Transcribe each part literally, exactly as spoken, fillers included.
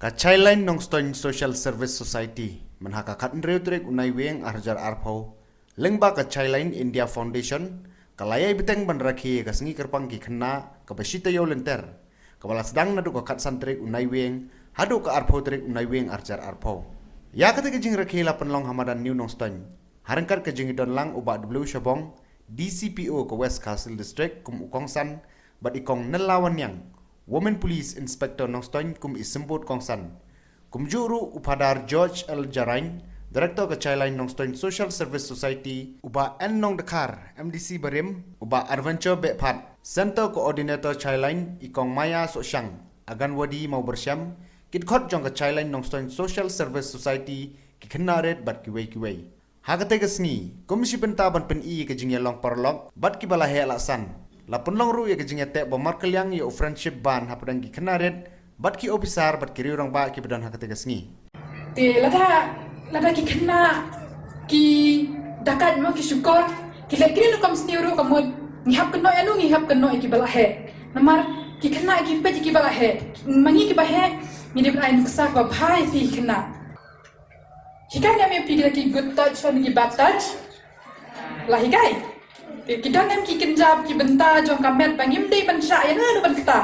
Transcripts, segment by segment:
Ka Childline Nongstoiñ Social Service Society, mynha ka khathynriew tarik u Naiwieng arhajar arphew, lyngba ka Childline India Foundation, ka la ïai bteng ban rakhe ïa ka sngi kyrpang ki khynnah kaba shi taïew lynter, kaba la sdang naduh ka khatsan tarik u Naiwieng haduh ka arphew tarik u Naiwieng arhajar arphew. Ïa kata ka jingrakhe la pynlong ha madan New Nongstoiñ, ha ryngkat ka jingïadon lang u Bah W Shabong, D C P O ka West Khasi Hills District kum u kongsan, bad i Kong Nella Wanniang, Women Police Inspector Nongstoiñ kum i symbud kongsan. Kumjuh ruh u Phadar George L Jarain, Director ka Childline Nongstoiñ Social Service Society, u Bah N Nongdkhar, M D C barim, u Bah Adventure Behphat, Center Coordinator Childline, i Kong Maya Sohshang, Anganwadi Mawbershem, ki dkhot jong ka Childline Nongstoiñ Social Service Society, ki khynnah rit bad kiwei kiwei. Ha katei ka sngi, kum shi bynta ban pyni ïa ka jingïalong paralok bad kiba la heh la san, la pynlong ruh ïa ka jingïateh ba markylliang ïa u Friendship Band hapdeng ki khynnah rit bad ki ophisar bad ki rangbah kiba don ha katei ka sngi. Te lada, lada ki khynnah ki da kait mo ki shukor, ki leh kine nu kam sniew ruh ka mut ngi hap kynnoh ïa nu, ngi hap kynnoh ïa kiba la heh. Namar ki khynnah ki peit ïa kiba la heh, ma ngi kiba heh ngi dei ban ai nuksa kaba bha ïa ki khynnah. Hikai ne em ïa phi ki good touch lane ki bad touch? La hikai. Ki, ki don ne em ki kynja ki bynta jong ka met ba ngim dei ban shah ïa nanu ban ktah?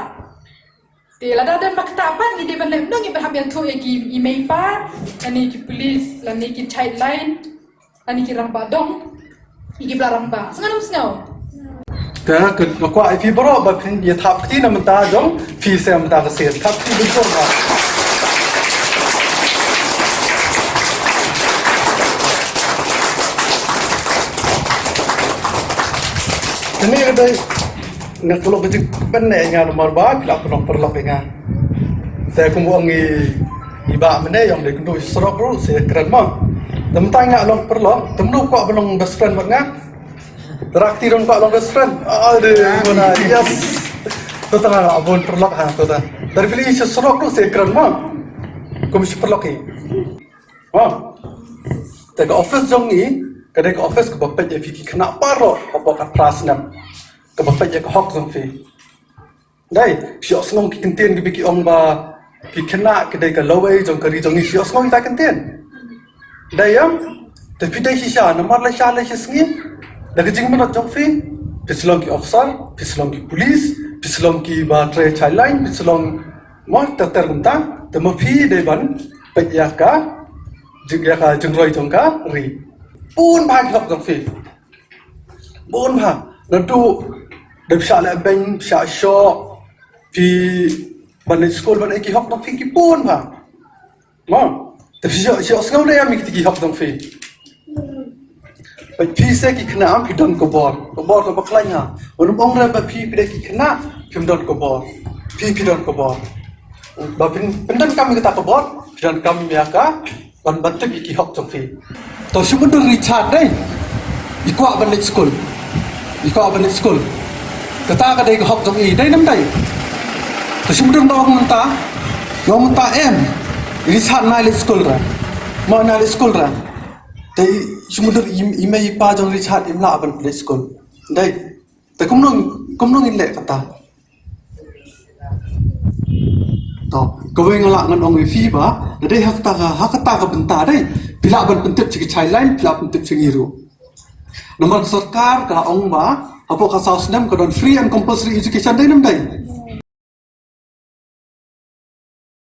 Te lada don ba ktah pat ngi dei ban leh kumno, ngi ban hap ïathuh ïa ki i mei i pa, lane ki police, lane ki Childline, lane ki rangbah dong. Ïa ki ba la rangbah. Sngew ne em sngew? Te ka, ka kwah ïa phi baroh ba phin ïa thap kti na bynta jong phi, sa mynta ka sien thap kti bynta ba. Kane ka dei, nga kloi ka jingpynbna ïa nga namar ba phi la pynlong paralok ïa nga. Te kum u ong i, i Bah mynne, ïa ong dei kynduh surok ruh sa kren mo. Te mynta nga long paralok, te mano kwah ban long best friend bad nga? Te ra kti ruh kwah long best friend. Aduh, mana, yes. To tang nga bun paralok ha, to tang. Te phi la ïa surok ruh sa kren mo. Kum shi paralok hi. Ha. Te ka office jong ngi ka dei ka office kaba peit ïa phi ki khynnah baroh hapoh ka phra snem. Kaba peit ïa ka hok jong phi. Dei, phi ïohsngew ki kyntien kiba ki ong ba ki khynnah ki dei ka lawei jong ka ri jong ngi, phi ïohsngew kita ki kyntien? Dei em? Te phi dei shisha, namar la sha la shisngi da ka jingmynot jong phi, phi sa long ki officer, phi sa long ki police, phi sa long kiba trei Childline, phi sa long mo ter ter kumta, te ma phi dei ban peit ïa ka jing, ïa ka jingroi jong ka ri. Bun bha ki hok jong phi. Bun bha. Naduh da phi shah leh beiñ, phi shah shoh, phi ban leit skul, ban ei, ki hok jong phi ki bun bha. Mo, te phi ïoh, ïohsngew ne em ïa kita ki hok jong phi? Ba phi sa ki khynnah phi don ka bor, ka bor kaba khlaiñ ha. Wan ym ong re ba phi, phi dei ki khynnah phim don ka bor. Phi, phi don ka bor. Ba phin, phin donkam ïa kata ka bor, phi donkam ïa ka ban, ban tip ïa ki hok jong phi. To shu mutdur Richard dei. I kwah ban leit skul. I kwah ban leit skul. Kata ka dei ka hok jong i, dei ne ym dei? To shu mutdur, da ong mynta, da ong mynta em, Richard nai leit skul re. Mo, nai leit skul re. Te shu mutdur i, i mei i pa jong Richard im lah ban leit skul. Dei. Te kumno, kumno ngin leh kata? To, kawei nga lah ngan ong ïa phi ba, da dei ha kata ka, ha kata ka bynta dei, phi lah ban pyntip sha ki Childline, phi lah pyntip sha ngi ruh. Namar ka sorkar ka la ong ba hapoh ka saw snem ka don free and compulsory education, dei ne ym dei?